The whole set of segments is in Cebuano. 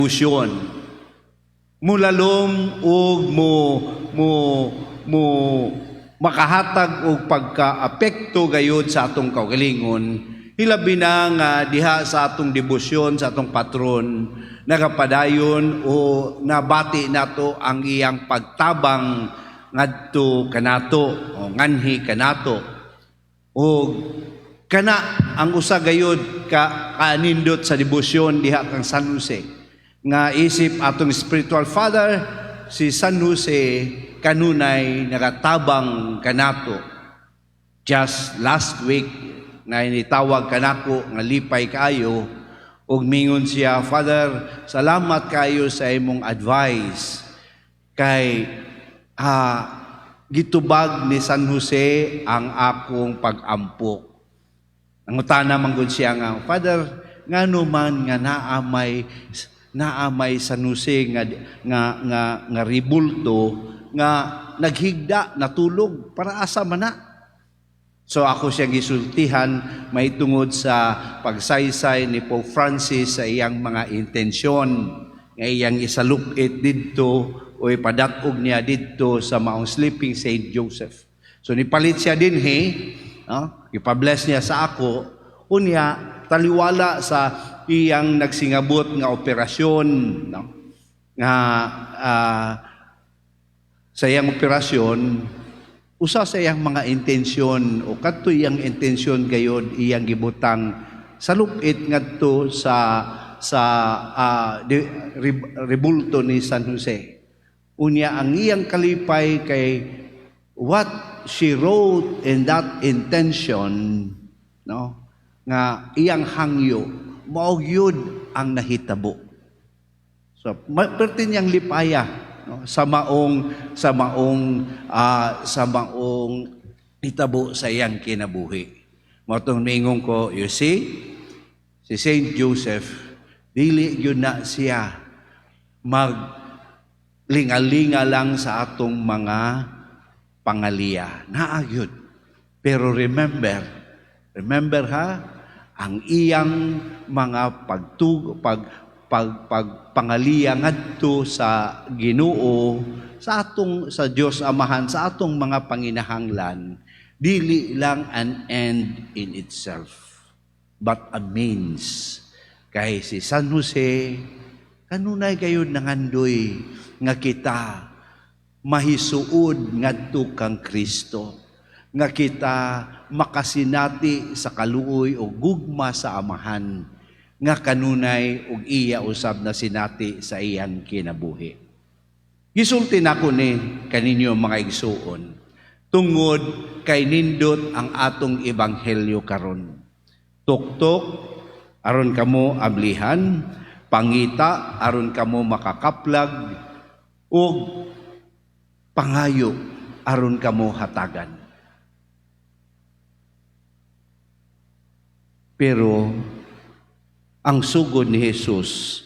Debosyon mulalom ug mo mo mo makahatag og pagka-apekto gayud sa atong kaugalingon, hilabi na nga diha sa atong debosyon sa atong patron nagapadayon o nabati nato ang iyang pagtabang ngadto kanato o nganhi kanato. O kana ang usa gayud ka kanindot sa debosyon diha kang San Jose, nga isip atong spiritual father, si San Jose kanunay nagatabang kanato. Just last week na nitawag kanako nga lipay kaayo ug mingon siya, "Father, salamat kayo sa imong advice kay gitubag ni San Jose ang akong pag-ampo." Nangutana man gud siya nga, "Father, ngano man nga naa may San Jose nga ribulto nga naghigda, natulog, para asa man na?" So ako siya gisultihan may tungod sa pagsaysay ni Pope Francis sa iyang mga intensyon nga iyang isalupit didto o ipadat-og niya didto sa maong Sleeping Saint Joseph. So nipalit siya dinhi, no? Ipa-bless niya sa ako, unya taliwala sa iyang nagsingabot nga operasyon, no? Nga sa iyang operasyon, usa sa iyang mga intensyon o kadto iyang intensyon gayod iyang gibutang salupit ngadto sa rebulto ni San Jose. Unya ang iyang kalipay kay what she wrote in that intention, no, nga iyang hangyo mao gyud ang nahitabo. So, perti niyang lipaya, no, sa maong hitabo sa iyang kinabuhi. Mao tong mingon ko, you see, si Saint Joseph, dili gyud na siya mag lingalinga lang sa atong mga pangaliya. Naa gyud. Pero remember, remember ha, ang iyang mga pagtug pag pag pagpangaliya ngadto sa Ginoo, sa atong sa Dios Amahan, sa atong mga panginahanglan, dili lang an end in itself but a means, kay si San Jose kanunay gayud nangandoy nga kita mahisuod ngadto kang Kristo, nga kita makasinati sa kaluoy o gugma sa Amahan nga kanunay og iya usab na sinati sa iyang kinabuhi. Gisulti nako ni kaninyo, mga igsuon, tungod kay nindot ang atong ebanghelyo karon. Tuktok aron kamo ablihan, pangita aron kamo makakaplag, ug pangayo aron kamo hatagan. Pero ang sugod ni Jesus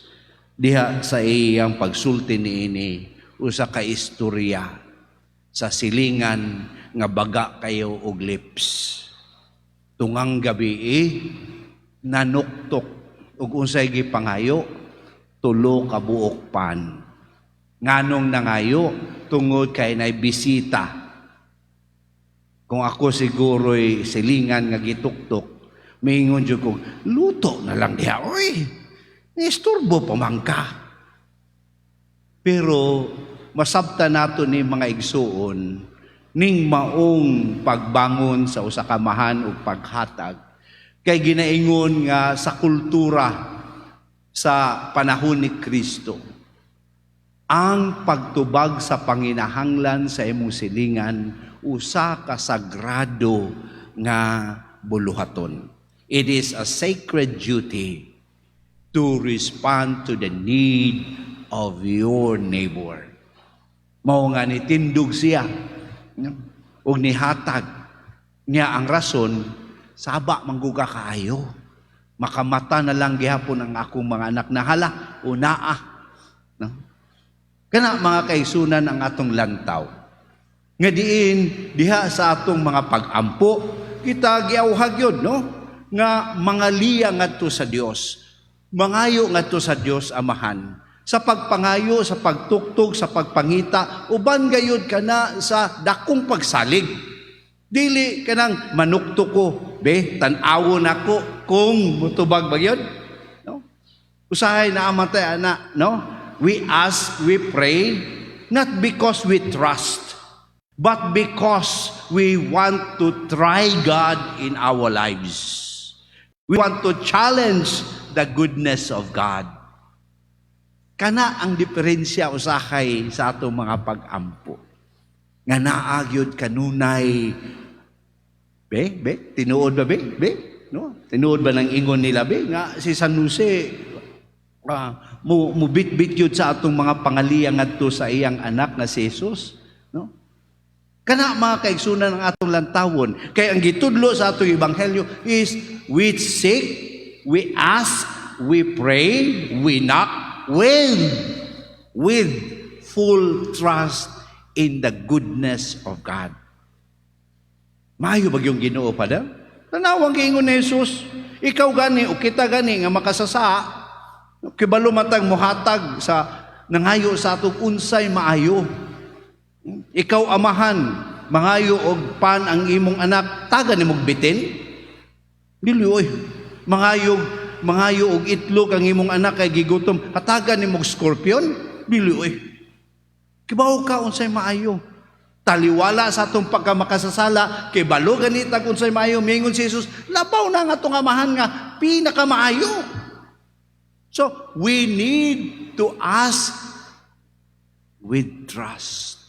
diha sa iyang pagsulti niini, usa ka istorya sa silingan nga baga kayo og lips. Tungang gabi nanuktok ug unsay gipangayo? Tulo ka buok pan. Nganong nangayo? Tungod kay nay bisita. Kung ako siguro'y silingan nga gituktok, mingon jud ko, "Luto na lang diha, oy. Nisturbo pa man ka." Pero masabta nato ni, mga igsuon, ning maong pagbangon sa usa ka amahan ug paghatag kay ginaingon nga sa kultura sa panahon ni Kristo, ang pagtubag sa panginahanglan sa imong silingan usa ka sagrado nga buluhaton. It is a sacred duty to respond to the need of your neighbor. Mao nga nitindog siya, no? Ug nihatag niya ang rason, saba mangguga kaayo. Makamata na lang gihapon ang akong mga anak na hala o naa. No? Kana, mga kaigsuonan, ang atong lantaw. Nga diin diha sa atong mga pag-ampo, kita giawhag yun, no? Nga mangaliya ngadto sa Dios. Mangayo ngadto sa Dios Amahan. Sa pagpangayo, sa pagtuktog, sa pagpangita, uban gayud kana sa dakong pagsalig. Dili kanang manuktok ko, be, tan-awon nako kung mutubag ba gyud. No? Usahay naa man tay ana, no? We ask, we pray, not because we trust, but because we want to try God in our lives. We want to challenge the goodness of God. Kana ang diferensya usahay sa atong mga pag-ampo. Nga naa gyud kanunay, be, be, tinuod ba, be, be? No? Tinuod ba nang ingon nila, be, nga si San Jose mo bit-bit yun sa atong mga pangaliya ngadto sa iyang anak na si Jesus, no? Kana, mga kaigsunan, ang atong lantawon. Kay ang gitudlo sa atong ebanghelyo is we seek, we ask, we pray, we knock with full trust in the goodness of God. Maayo ba yung Ginoo, Father? Tanawang giingon ni Jesus, ikaw gani o kita gani nga makasasa, kibalo matag muhatag sa nangayo sa atong unsay maayo. Ikaw amahan, mangayo og pan ang imong anak, taga nimog bitin? Dili oy. Mangayo og itlog ang imong anak kay gigutom, hatagan nimog scorpion? Dili oy. Kibaw ka unsay maayo. Taliwala sa atong pagkamakasasala, kay balo gani tag unsay maayo, mingon si Jesus, labaw na nga atong amahan nga pinakamaayo. So, we need to ask with trust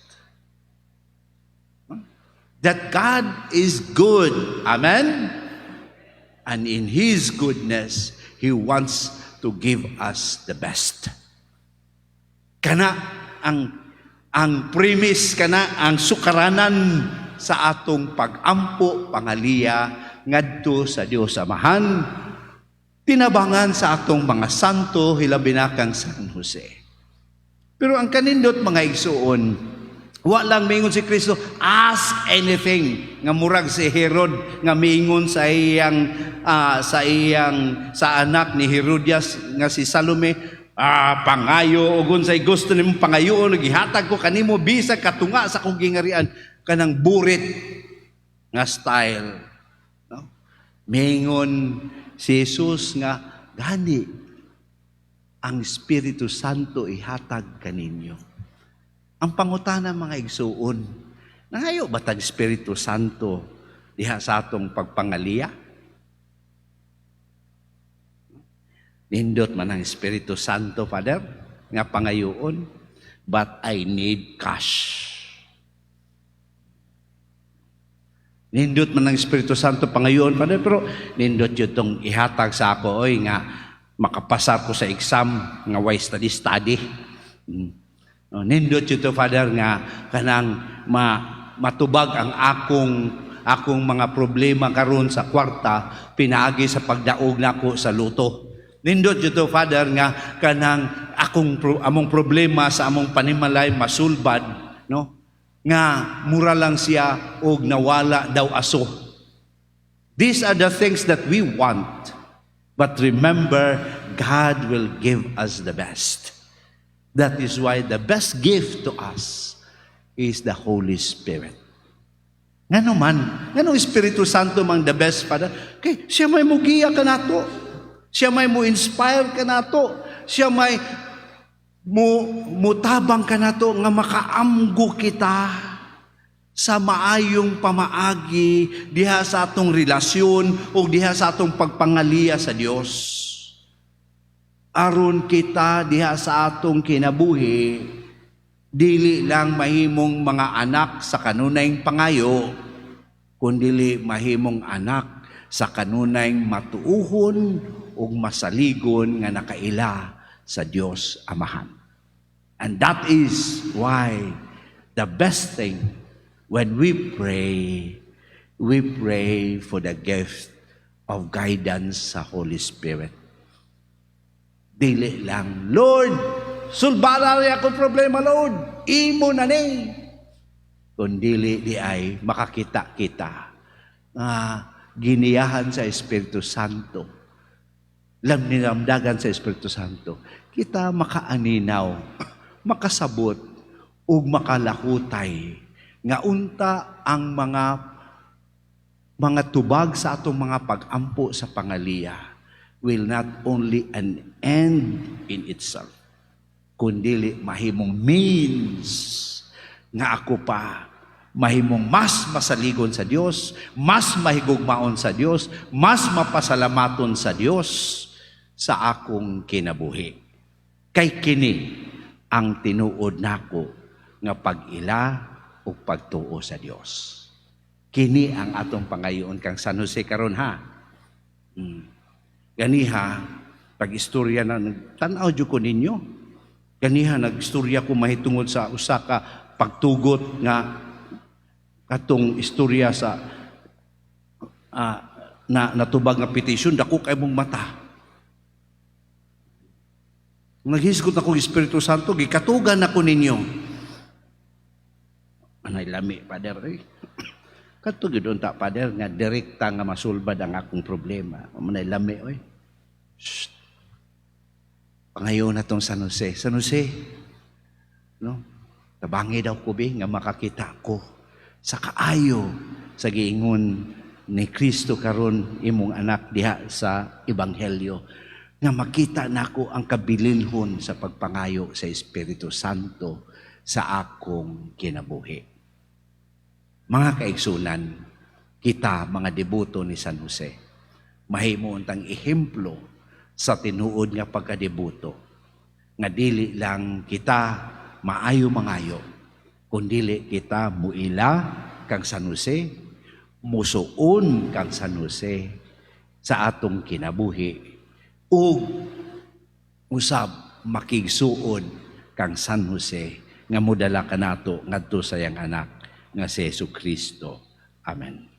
that God is good. Amen? And in His goodness, He wants to give us the best. Kana ang premise, kana ang sukaranan sa atong pag-ampo, pangaliya ngadto sa Dios Amahan, tinabangan sa atong mga santo, hilabi na kang San Jose. Pero ang kanindot, mga igsuon, wa lang mingon si Kristo, "Ask anything," nga murag si Herod nga mingon sa iyang sa anak ni Herodias nga si Salome, "Pangayo og unsay gusto nimo pangayoon, gihatag ko kanimo bisag katunga sa akong gingarian," kanang burit nga style, no? Mingon si Jesus nga gani ang Espiritu Santo ihatag kaninyo. Ang pangutana, mga igsuon, nangayo ba tag Espiritu Santo diha sa atong pagpangaliya? Nindot man ang Espiritu Santo, Father, nga pangayoon, but I need cash. Nindot man ang Espiritu Santo pangayoon, Father, pero nindot gyud tong ihatag sa ako, oy, nga makapasar ko sa exam nga way study study. Oh, nindot gyud to, Father, nga kanang matubag ang akong mga problema karon sa kwarta pinaagi sa pagdaog nako sa lotto. Nindot gyud to, Father, nga kanang among problema sa among panimalay masulbad, no? Nga mura lang siya og nawala daw aso. These are the things that we want. But remember, God will give us the best. That is why the best gift to us is the Holy Spirit. Ngano man? Ngano Espiritu Santo mang the best, Father? Kay siya may mugiya kanato. Siya may mo inspire kanato. Siya may mo mutabang kanato nga makaamgo kita sa maayong pamaagi diha sa atong relasyon o diha sa atong pagpangaliya sa Dios. Aron kita diha sa atong kinabuhi dili lang mahimong mga anak sa kanunayng pangayo, kundili mahimong anak sa kanunayng matuuhon ug masaligon nga nakaila sa Dios Amahan. And that is why the best thing when we pray for the gift of guidance sa Holy Spirit. Dili lang, "Lord, sulbara rin akong problema, Lord. Imo na ni." Kung dili di ay makakita kita nga giniyahan sa Espiritu Santo. Lam nilamdagan sa Espiritu Santo, Kita makaaninaw, makasabot ug makalahutay nga unta ang mga tubag sa atong mga pag-ampo sa pangaliya will not only an end in itself, kundili mahimong means nga ako pa mahimong mas masaligon sa Dios, mas mahigugmaon sa Dios, mas mapasalamaton sa Dios sa akong kinabuhi. Kay kini ang tinuod nako nga pag-ila ug pagtuo sa Dios. Kini ang atong pangayoon kang San Jose karon, ha. Ganiha pag-istorya na, tan-aw jud ko ninyo. Ganiha nag-istorya ko mahitungod sa usa ka pagtugot nga katong istorya sa na natubag nga petition, dako kay mong mata. Naghisgot ako Espiritu Santo, gikatugan ako ninyo. Anay lami, Father, eh. Kadto gyud unta, Father, nga direkta nga masulbad ang akong problema. Manay lami oy. Shh. Pangayo na tong San Jose. San Jose, no? Tabangi daw ko bi nga makakita ko sa kaayo sa giingon ni Kristo karon, imong anak, diha sa Ebanghelyo, nga makita nako ang kabililhon sa pagpangayo sa Espiritu Santo sa akong kinabuhi. Mga kaigsunan, kita mga deboto ni San Jose, mahimo untang ehemplo sa tinuod nga pagkadeboto nga dili lang kita maayo mangayo, kundili kita muila kang San Jose, musuon kang San Jose sa atong kinabuhi ug usab makigsuod kang San Jose nga modala kanato ngadto sa iyang anak nga si Jesu Kristo. Amen.